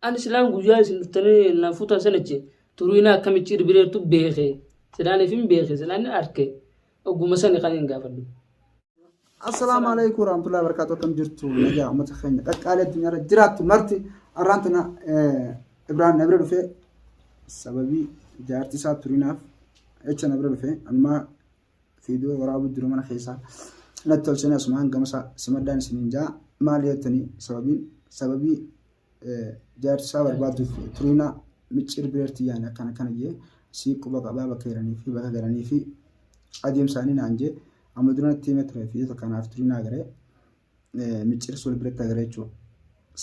Ani silaan guyyaa isin dhuftanii na fuutan sanichi turuinaa akkamitti irbireertu beeke. Silaaniif hin beeke, silaan arke. Oguma sani kan hin gaafadhu. Assalaamu alaikum warahmatullahi wabarakatuh. Akkam jirtu? Nagaa uummata keenya qaqqaalee addunyaarra jiraattu marti. Har'aan tana Ibrahim na bira dhufee sababii jaartii isaa turinaaf jecha na bira dhufee ammaa fiidiyoo waraabuu jiru mana keessaa natti tolchanii asumaan gama isaa simadhaan isiniin jaa. Maal jettanii? Sababiin sababii jaartii isaa barbaaduuf turinaa micciir bireerti yaani akkana akkana jee sii quba qabaa bakka jiranii fi bakka galanii fi adeemsaanii naan jee. Amma dura natti himee ture fi kanaaf turinaa agaree micciir sul biratti agaree jechuudha.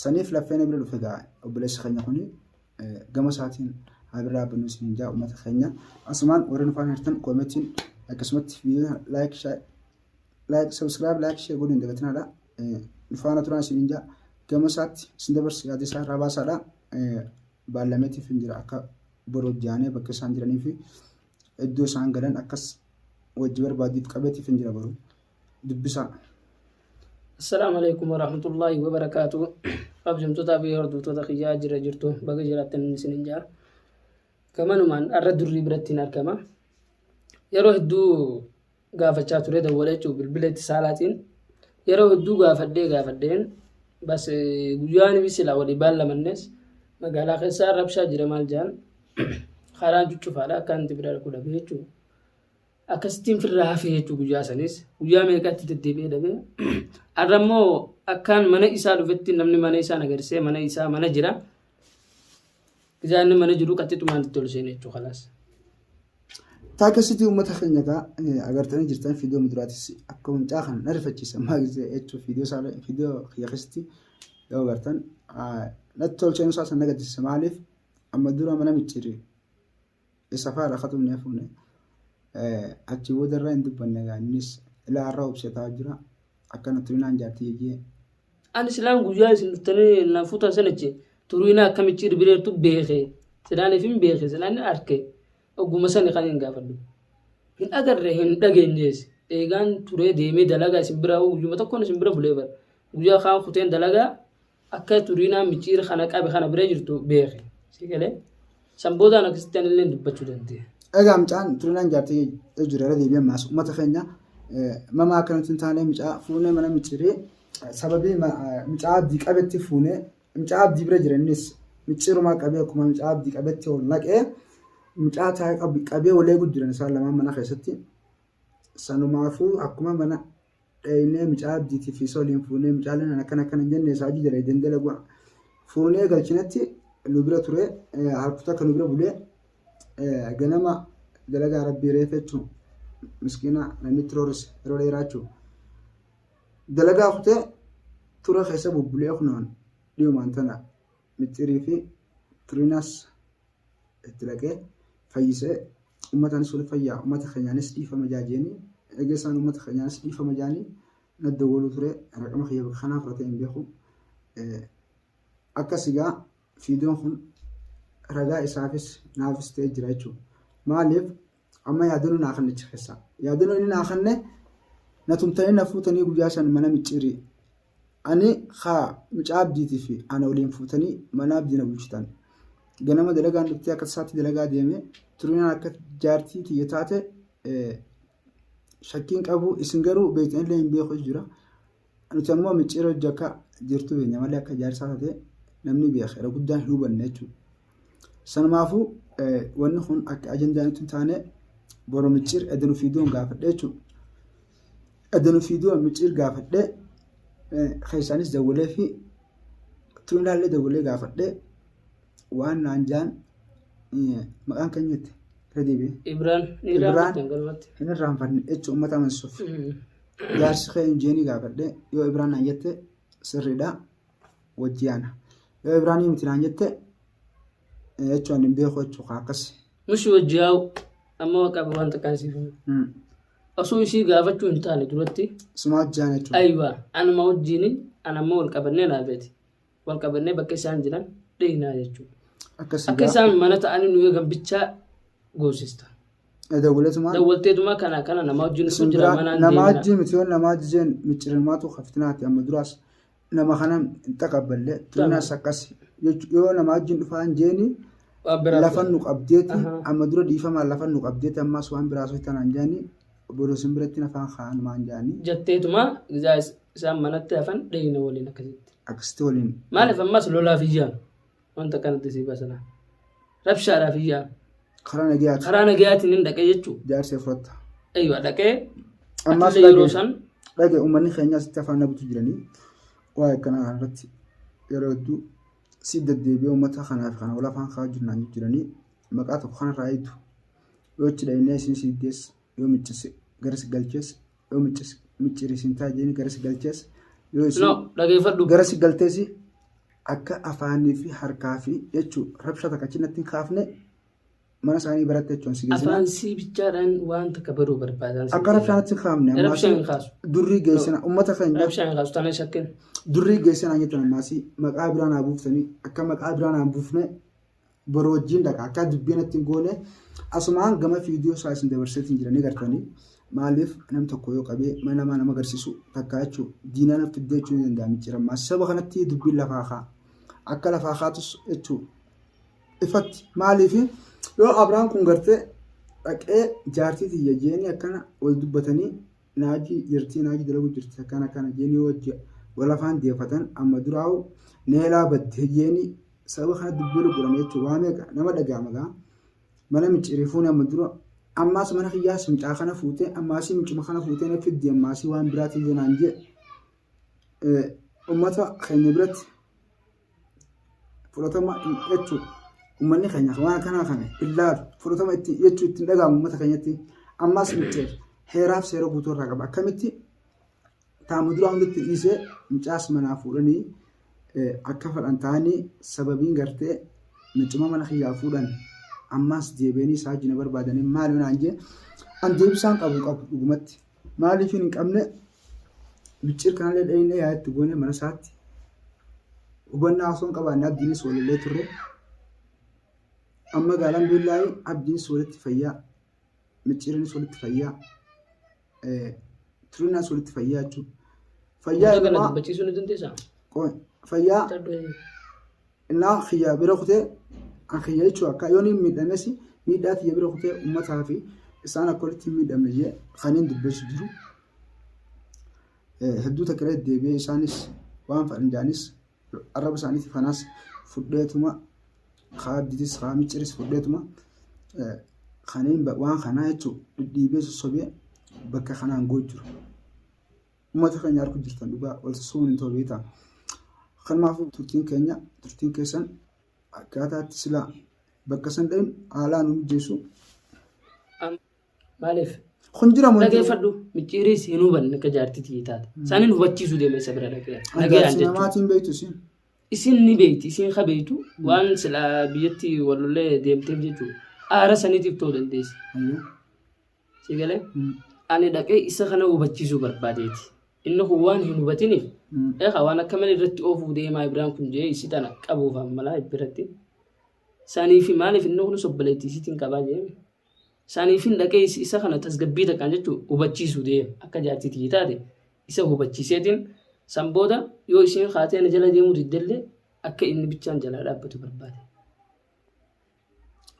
Saniif laffee na bira dhufe gaa obboleessi keenya kuni gama isaatiin haa bira dhaabbannu isiniin jaa uummata keenya. Asumaan warri nu faana jirtan koometiin akkasumatti viidiyoo like like subscribe like share godhuun hin dagatinaadha. Nu faana turan isiniin jaa gama isaatti isin dabarsa yaada isaa irraa baasaadha. Baallameetiif hin jira akka boru hojjaanee bakka isaan jiranii fi iddoo isaan galan akkas wajji barbaaduuf qabeetiif hin jira boru dubbisaa. Assalaamu alaikum warahmatullahi wabarakaatu. Kabajamtootaa fi hordoftoota kiyyaa jira jirtu, baga jiraattan isinin jaa. Gamanumaan har'a durrii biratti hin argama. Yeroo hedduu gaafachaa ture dawwalee jechuun bilbila itti saalaatiin yeroo hedduu gaafadhee gaafadheen bas guyyaan fi silaa walii baallamannes magaalaa keessaa rabshaa jira maal jaan karaan cuccufaadha akka inni bira dhaqu dhabe jechuudha. Akkasittiin firraa hafee jechuudha. Guyyaa sanis guyyaa meeqatti deddeebi'ee dhabee har'a immoo akkaan mana isaa dhufetti namni mana isaa nagarsee mana isaa mana jira. Isaa inni mana jiru qaxxixumaan itti ol seene jechuudha kalaas. Taakasitii uummata keenya gaa agartanii jirtan fiidiyoo muduraatis akka mucaa kana na rifachiisa maal jechuun fiidiyoo isaa fiidiyoo kiyya keessatti yoo agartan natti tolcheen isaa sana gaddisiisa. Maaliif amma dura mana micciiri isa faadha katumnee fuune achi booda irraa hin dubbanne gaa innis ilaa har'a obsetaa jira akkana turinaan jaartii jejjee. Ani silaan guyyaa isin dhuftanii na fuutan sanichi turuinaa akkamitti irbireertu beeke. Silaaniif hin beeke, silaan arke. Oguma sani kan hin gaafadhu. Hin agarre, hin dhageenyees. Eegaan turee deemee dalagaa isin bira guyyuma tokkoon isin bira bulee bara. Guyyaa kaan kuteen dalagaa akka turiinaa micciira kana qabe kana bira jirtu beeke. Si galee? San boodaan akkasitti anillee dubbachuu danda'e. Egaa mucaan turinaan jaartii jira irra deebi'ee ammaas uummata keenya mamaa akkanatti hin taane mucaa fuunee mana micciiree sababii mucaa abdii qabetti fuunee mucaa abdii bira jira. Innis micciirumaa qabee akkuma mucaa abdii qabetti ol naqee mucaa taa'ee qabee wal eeguu jiran isaan lamaan mana keessatti. Sanumaafuu akkuma mana dheeynee mucaa abdiitii fi isa waliin fuunee mucaaleen akkana akkana hin jenne isaa hojii jala dandala bu'a. Fuunee galchinetti nu bira ture, harkuta akka nu bira bulee ganama dalagaa rabbii reefa jechuun miskiina namni itti roorrise yeroo dheeraa jechuun. Dalagaa kutee tura keessa bubbulee kunoon dhiyumaan tana micciirii fi turinaas itti dhaqee fayyisee uummataanis wal fayyaa uummata keenyaanis dhiifama jaajeeni. Egaa isaan uummata keenyaanis dhiifama jaanii na dawwaluu ture raqama kiyya bakka kanaa fudhatee hin beeku. Akkas egaa fiidiyoon kun ragaa isaafis naafis ta'ee jira jechuudha. Maaliif amma yaadannoo naa kennicha keessaa yaadannoo inni naa kenne na tumtanii na fuutanii guyyaa san mana micciirii ani haa mucaa abdiitii fi ana waliin fuutanii mana abdii na bulchitan. Ganama dalagaan dhuftee akka tasaatti dalagaa deeme turinaan akka jaartii tiyya taate shakkiin qabu, isin garuu beektanillee hin beeku jira. Nuti ammoo micciira hojii akka jirtu beekna malee akka jaarsaa taate namni beeka irra guddaan hin hubanne jechuudha. Sanumaafuu wanni kun akka ajandaa nutti hin taane boru micciir edanu fiiduun gaafadhe jechuudha. Edanu fiiduun micciir gaafadhe, keessaanis dawwalee fi turinaallee dawwalee gaafadhe waan naan jaan. Maqaan keenya jette irra deebi'e. Ibraan ni Ibraan. irraanfattan galmatti. Hin irraanfanne jechuun uummata amansiisuuf. Jaarsi kee jeenii gaafadhe, yoo Ibraan naan jette sirriidha wajji yaana. Yoo Ibraanii miti naan jette jechuun hin beeku jechuudha akkas. Mushi wajji yaa'u amma qaba waan takkaan siif himu. Osoo ishii gaafachuu hin taane duratti Suma wajji yaana jechuudha. Aywa, anuma wajjiin anamma wal qabannee naafeeti. Wal qabannee bakka isaan jiran dheeynaa jechuudha. Akkas Akka isaan mana ta'anii nu eegan bichaa goosista. Dawwaleetumaan. Dawwalteetuma kana kana nama wajjin dhufuu Isin jira biraa manaan nama deemina. wajjin miti, yoo nama wajjin micciirmaatu kaftinaati amma duraas nama kana hin taqabballe turinaas akkas. Yoo nama wajjin dhufaan jeeni Waan biraa lafan nu qabdeeti Ahaa. amma dura dhiifamaan lafan nu qabdeeti ammas waan biraa osoo tanaan jaani boru isin biratti nafaan kaan maan jaani Jetteetuma gizaa isaan manatti hafan dheeyna waliin akkasitti. Akkasitti waliin. Maaliif ammas lolaaf iyyaan wanta kanatti sii basana. Rabshaadhaaf iyyaan. Karaa nagayaati. Karaa nagayaatiin hin dhaqee jechuudha. Jaarsee fudhatta. Eeywa dhaqee Ammas atillee yeroo dhage san dhage uummanni keenya asitti afaan dhabutu jiranii waa'ee akkanaa kanarratti yeroo hedduu si deddeebi'ee uummata kanaa fi kana wal afaan kaa'aa jirnaan jiranii maqaa tokko kanarraa eegdu yoo achi dhaynee isin si geessa yoo miccise gara si galchees yoo miccise micciiri isin ta'a jeeni gara si galchees yoo isin No, dhageeffadhu. gara si galtees akka afaanii fi harkaa fi jechuu rabsha takka achi natti hin kaafne mana isaanii baratte jechuun si geessina. Afaan sii bichaadhaan waan takka baruu barbaadan. Akka rabshaa natti hin kaafne ammaas Rabshaa hin kaasu. durrii geessina uummata keenya Rabshaa hin kaasu tana shakkin. Durrii geessina jettan ammaas maqaa biraa naa buuftanii akka maqaa biraa naa buufne boru wajjin dhaqa akka dubbii natti hin goone asumaan gama viidiyoo isaa isin dabarseetiin jiranii gartanii maaliif nam tokko yoo qabee mana namaa nama agarsiisu takka jechuu diinaa naf fiddee jechuu ni danda'a micciirammaa saba kanatti dubbiin lafaa kaa akka lafaa kaatus jechuu ifatti maaliif yoo Abrahaam kun gartee dhaqee jaartii tiyya jeeni akkana wal dubbatanii naajii jirtii naajii dalagu jirti akkana akkana jeeni yoo wajji wal afaan deeffatan amma duraa'u neelaa badde jeeni sababa kana dubbii godhame jechuun waa meeqa nama dhaga'ama gaa mana micciirii fuune amma dura ammaas mana kiyyaas micaa kana fuutee ammaasii micuma kana fuutee na fiddi ammaasii waan biraatii yoo naan jee ummata keenya biratti fudhatama jechuudha. Uummanni keenya waan akkanaa kana hin laalu fudhatama itti jechuu ittiin dhaga'amu uummata keenyatti ammaas micciir heeraaf seera guutuu irraa qaba akkamitti taamu duraa hundatti dhiisee mucaas manaa fuudhanii akka fedhan ta'anii sababiin gartee micuma mana kiyyaa fuudhan ammaas deebi'anii isaa wajjin barbaadanii maali naan jee an deebisaan qabu qabu dhugumatti maaliif hin qabne micciir kanallee dhayinee yaa itti goone mana isaatti hubannaa osoo hin qabaanne abdiinis walillee turre amma gaalaan dullaayi abdiinis walitti fayyaa micciirinis walitti fayyaa turinaas walitti fayyaa jechuudha. Fayyaa Wanta kana ilmaa dubbachiisuu ni dandeessaa? Fayyaa innaa kiyya bira kutee an kiyya jechuun akka yoon hin miidhames miidhaa kiyya bira kutee uummataa fi isaan akka walitti hin miidhamne jee kan hin dubbachu jiru. Hedduu takka irra deddeebi'ee isaanis waan fedhan jedhanis arraba isaaniitiif kanaas fudheetuma kaa abdiitis kaa micciris fudheetuma kaniin waan kanaa jechuun dhidhiibee sossobee bakka kanaan goo jiru. Uummata keenya harku jirtan dhugaa wal sossobuun hin ta'u beektaa. Kanumaafuu turtiin keenya turtiin keessan akkaataa itti silaa bakka san dhahin haalaa nu mijeessu. Maaliif? Kun jira moo hin jiru? Dhageeffadhu micciiriis hin hubanne akka jaartii tiyya taate. Isaaniin hubachiisuu deeme isa bira dhaqee. Nagayaan Jaarsi jechuudha. namaatiin beektu isin. Isin ni beekti, isin ka beektu waan silaa biyyatti wal lollee deemteef jechuudha. Aara saniitiif ta'uu dandeessi. Ayyoo. Si galee? Ani dhaqee isa kana hubachiisuu barbaadeeti. Inni kun waan hin hubatiniif eegaa waan akka malee irratti oofuu deemaa Ibraan kun jee isi tana qabuuf ammalaa biratti. Saniifi maaliif inni kunis obboleettii isiitiin qabaa jee. Saniifin dhaqee isa kana tasgabbii takkaan jechuun hubachiisuu deema. Akka jaartii tiyya taate isa hubachiiseetiin san booda yoo isiin kaatee na jala deemuu diddellee akka inni bichaan jalaa dhaabbatu barbaade.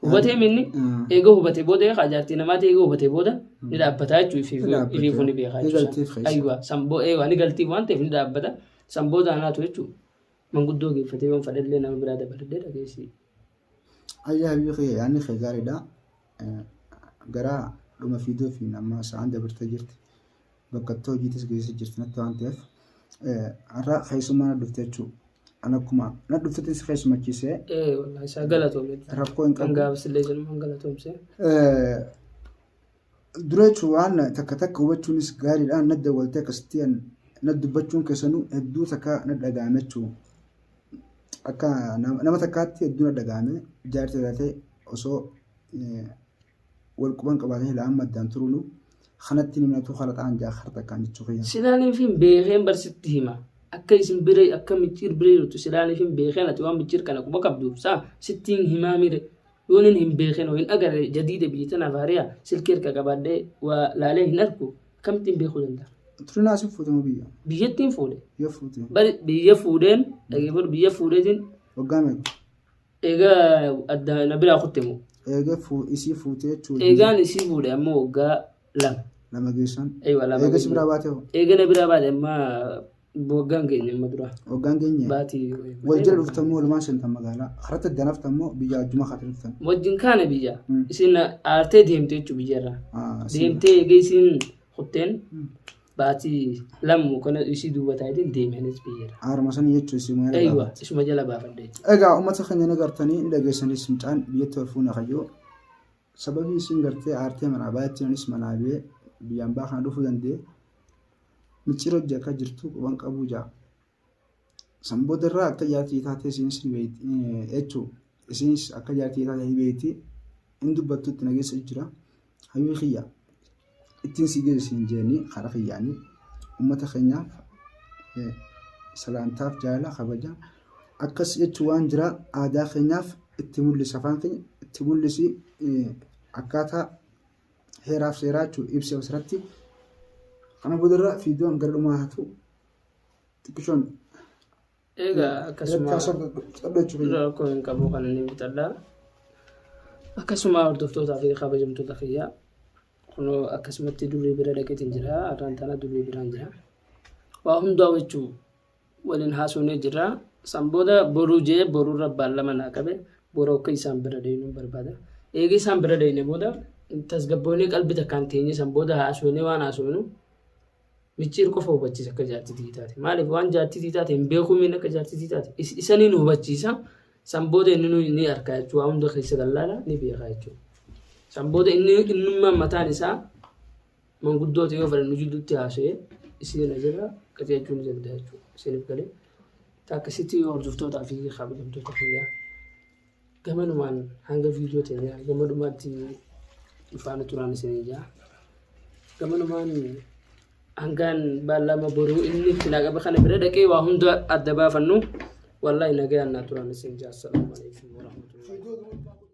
Hubatee minni eega hubate booda eega jaartii namaati eega hubate booda ni dhaabbata jechuudha Ni dhaabbata. ifiifuu ni beekaa Ni jechuudha. galtiif keessa. Aywa san booda eega ni galtiif waan ta'eef ni dhaabbata san booda anaatu jechuudha. Manguddoo geeffatee yoon fadhellee nama biraa dabaladhee dhageessi. Ayyaa habibi kiyya yaadni kee gaariidha. Gara dhuma fiidoo fi amma sa'aan dabartee jirti. Bakka itti hojiitis geessee jirti natti waan ta'eef. Har'a keessummaa na dhufte jechuudha. An akkuma na dhuftetti si keessummachiisee Ee wallahi isaa galatoome. Rakkoo hin Kan qabu. gaafas illee jiru galatoomse. Dura jechuun waan takka takka hubachuunis gaariidha. Na dawwaltee akkasitti na dubbachuun keessanuu hedduu takka na dhaga'ame jechuudha. Akka nama takkaatti hedduu na dhaga'ame jaartii taatee osoo wal quban qabaatanii la'aan maddaan turuunu kanatti nimnatu karaxaan jaa kara takkaan jechuu kiyya. Silaaniif hin beekeen barsitti hima. Akka isin bira akka micciir bira jirtu silaaniif hin beekeen ati waan micciir kana quba qabduuf saa sittiin himaa mire. Yoon inni hin beekeen hin agarre jadiida biyya tanaaf haariyaa silkii harka qabaadhee waa laalee hin argu akkamittiin beekuu danda'a? Turinaa si fuute moo biyya? Biyyattiin fuudhe. Biyya fuute. Bari biyya fuudheen dhageeffadhu biyya fuudheetiin Waggaa meeqa? Egaa adda na biraa kutte moo? Eega isii fuutee jechuudha. Eegaan isii fuudhe ammoo waggaa 2. 2 geessan. Eeywa 2. Eega si biraa baate hoo? Eega na biraa baate amma waggaan keenya amma dura. Waggaan geenye. Baatii. Wal jala dhuftan moo walumaan seentan magaalaa? Karatti addaan haftan moo biyya wajjuma kaatee dhuftan? Wajjin kaane biyya. Isin aartee deemte jechuudha biyyarraa. Ah, si- Deemtee eega isiin kutteen baatii 2 kana isii duuba taa'eetiin deeme anis biyyarraa. Aaruma sanii jechuun isii jala Eeywa baafatte. isuma jala baafadhe jechuudha. Egaa uummata keenya ni gartanii ni dhageessanis mucaan biyyatti wal fuune kayyoo. Sababii isiin gartee aartee manaa baay'aatti anis manaa ba'ee biyyaan baa kana dhufuu danda'e. Micciir hojii akka jirtu quban qabuu ja'a. San booda irraa akka jaartii taatee isiinis ni beekti jechuu isiinis akka jaartii taatee ni beekti. Hin dubbattu itti nageessa jira. Hayyuu kiyya ittiin si geessu siin jeeni karaa kiyyaanii uummata keenyaaf salaantaaf jaalala kabaja akkas jechuun waan jira aadaa keenyaaf itti mul'isi afaan keenya itti mul'isi akkaataa heeraaf seeraa jechuun ibsi asirratti kana boodarra fiidiyoon gara dhumaa haa ta'u xiqqishoon Egaa akkasuma rakkoo hin qabu kan inni fixadha. Akkasuma hordoftootaa fi kabajamtoota kiyyaa kunoo akkasumatti durii bira dhaqeetiin jira. Har'aan tana durii biraan jira. Waa hundaa jechuu waliin haasofnee jirra. San booda boruu jee boruurra baallama naa qabe boru akka isaan bira deemnu barbaada. Eega isaan bira deemne booda tasgabboonee qalbii takkaan teenye san booda haasofnee waan haasofnu micciir qofa hubachiisa akka jaartitii taate. Maaliif waan jaartitii taate hin beekuu miin akka jaartitii taate isanii nu hubachiisa. San booda inni ni arka jechuudha. Waa hunda keessa gallaala ni beeka jechuudha. San booda inni innummaan mataan isaa manguddoota yoo fedhan nu jidduutti haasa'ee isin asirra qajeelchuu ni danda'a jechuudha. Isiniif galee. Akkasitti hordoftootaa fi kabajamtoota kiyyaa gamanumaan hanga viidiyoo teenya gama dhumaatti faana turaan isinii jaa. Gamanumaan hangaan baallama boruu inni itti naa qabe kana bira dhaqee waa hunda adda baafannu wallaahi nagayaan naa turaan isin jaa. Assalaamu alaikum warahmatullahi.